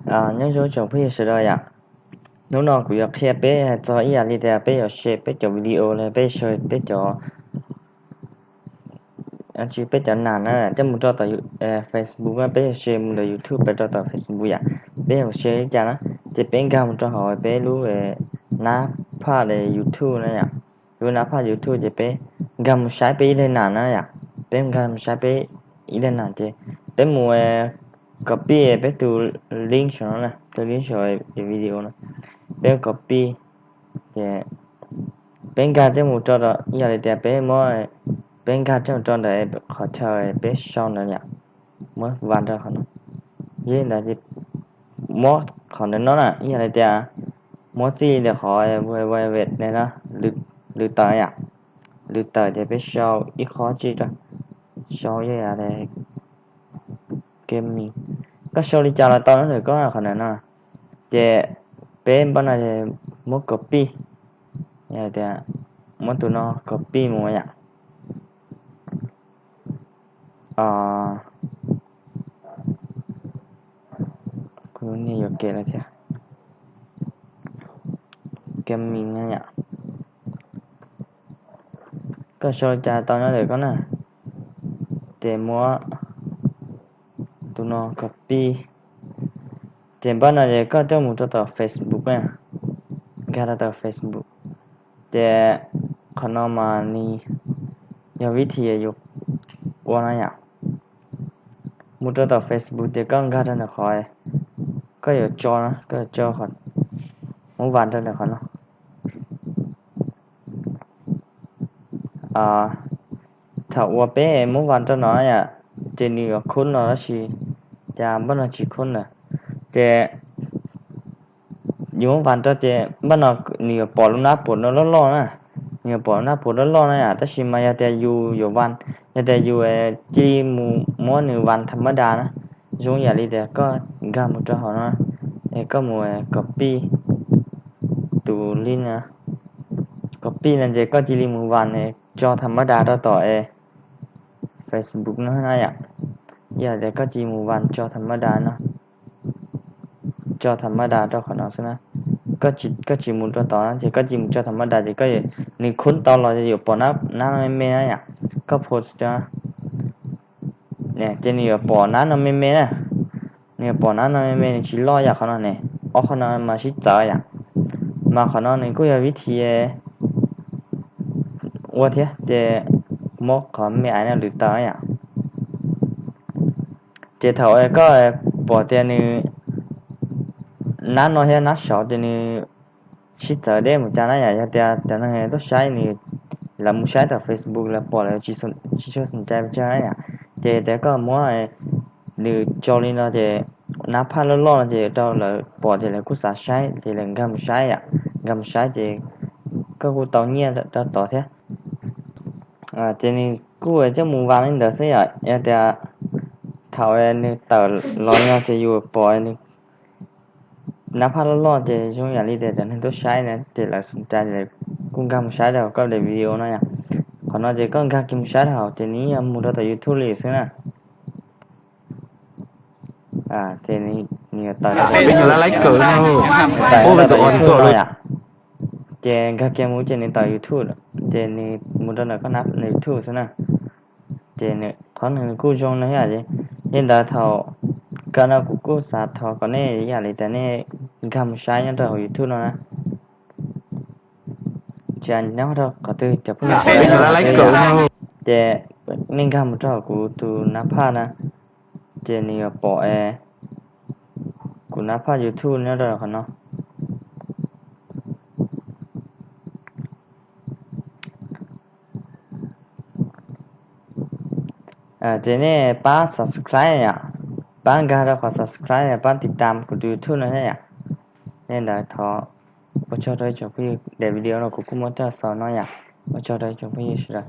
Nyob zoo tsoom phooj ywg sawv daws yom. Hnub no kuv yuav qhia peb hais txog ib yam li tias peb yuav share peb cov video los peb share peb cov tsis peb cov nam na coj mus rau tom Facebook, peb yuav share mus ntawm YouTube peb rau tom Facebook yom. Peb yuav share li cas na, ces peb nkag mus rau hauv peb lub nab phaj YouTube na yom. Lub nab phaj YouTube ces peb nkag mus saib peb ib daim nam na yom. Peb nkag mus saib peb ib daim nam ces peb mus copy peb tus link saum no, tus link saum video no. Peb copy ces peb nkag coj mus rau, yog li tias peb muab, peb nkag coj mus rau ntawm qhov chaw peb sau ntawd yom. Muab vas rau qhov no, yog li ntawd muab qhov ntawm no na, yog li tias muab txij li ntawm qhov www no, lwm tawm yom, lwm tawm ces peb sau ib qho tsi rau, sau yog li, koj sau li cas los tau na, ntawm koj qhov ntawm no. Ces peb npaj no muab copy, yog tias muab tus no copy mus yom. Kuv niag yuam kev lawm thiab. Gaming yom. Koj sau li cas tau nyob ntawm koj na. Ces muab tus no copy. Ces npaj no ces koj coj mus rau tom Facebook na, nkag rau tom Facebook. Ces qhov no mas nws yog vib thim yus ua no yom. Mus rau tom Facebook ces koj nkag rau ntawm qhov koj yuav tso, koj yuav tso, muab vas rau ntawm qhov no. Thaum uas peb muab vas rau no yom, ces nws yuav khub no tab sis cas npaj no tsis khub lawm. Ces yus muab vas rau ces npaj no nws yuav pom lub nab puas no loj loj na, nws yuav pom lub nab puas loj loj na yom. Tab sis mas yog tias yus yuav vas, yog tias yus cia li mus muab nws vas tham mab das na, zoo yam li tias koj nkag mus rau hauv no, es koj mus copy tus link na, copy no ces koj cia li mus vas tso tham mab das rau tom Facebook no na yom. Yog tias koj cia li mus vas tso tham mab das no, tso tham mab das rau qhov no xwb na. Koj tsis mus rau tod ces koj cia li mus tso tham mab das ces koj, nws khub tau los ces yuav pom nab no me me na yom. Koj post rau ces nws yuav pom nab no me me na. Nws yuav pom nab no me me, nws tsis loj yam qhov no ne. Ob qhov no mas sib txawv yom. Mas qhov no nws kuj yog vib thim ua thiab ces muab qhov me aiv no lwm tawm yom. Ces thaum koj pom tias nws, nab no thiab nab saud ces nws sib txawv deb mus cas na yom. Yog tias cov neeg tuaj saib nws, lawv mus saib tom Facebook lawv pom lawv tsis tshua xom cai pes tsawg na yom. Ces tias koj muab nws tso li no ces nab phaj loj loj no ces rau lawv pom ces lawv kuj xav saib ces lawv nkag mus saib yom. Nkag mus saib ces koj kuj tau nyiaj rau tod thiab. Ces nws kuj coj mus vas li ntawd xwb yom. Yog tias thaum nws tawm los no ces yus pom nws nab phaj loj loj ces zoo yam li tias cov neeg tuaj saib na ces lawv xom cai ces lawv kuj nkag mus saib rau koj daim video no yom. Qhov no ces koj nkag kiag mus saib rau hauv ces nws yeej yuav mus rau tom YouTube li xwb na. Ces nws yuav tawm, tawm rau tom YouTube no yom. Ces nkag kiag mus ces nws tawm YouTube, ces nws mus rau ntawm koj nab YouTube xwb na. Ces qhov no nws kuj zoo no thiab. Li ntawd thaum kawg no kuv kuj xav thov kom nej ib yam li tias nej nkag mus saib nyob rau hauv YouTube no na. Tsis nyob rau qhov twg cov phooj ywg, ces nej nkag mus rau hauv kuv tus nab phaj na, ces nws yuav pom kuv nab phaj YouTube nyob rau qhov no. Ces nej pab subscribe yom, pab nkag rau qhov subscribe, pab tiv tam kuv tus YouTube no thiab yom. Li ntawd thov ua tsaug rau ib tsoom phooj ywg, daim video no kuv kuj muab coj xaus no yom. Ua tsaug rau ib tsoom phooj ywg sawv daws.